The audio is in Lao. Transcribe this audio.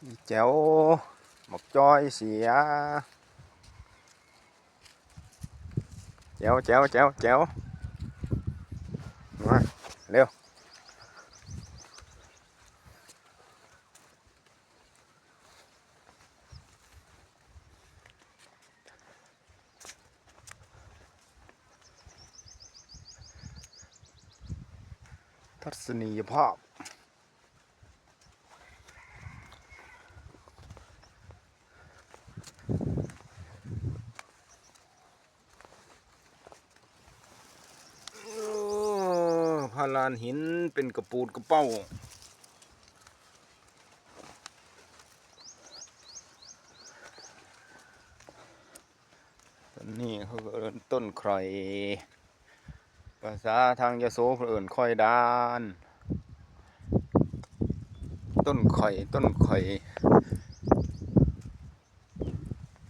ແຈ່ວ ບັກຈ້ອຍເສຍ ແຈ່ວ ແຈ່ວ ແຈ່ວ ແຈ່ວ ມາ ເລັວ. ທັດສະນີຍະພາບ ໂອ້ ພາລານຫີນເປັນກະປູດກະເປົາ. ຕົ້ນນີ້ເຂົາເອີ້ນຕົ້ນຂ້ອຍ ພາສາທາງຍະໂສເພິ່ນເອີ້ນຂ້ອຍດານ ຕົ້ນຂ້ອຍ ຕົ້ນຂ້ອຍ.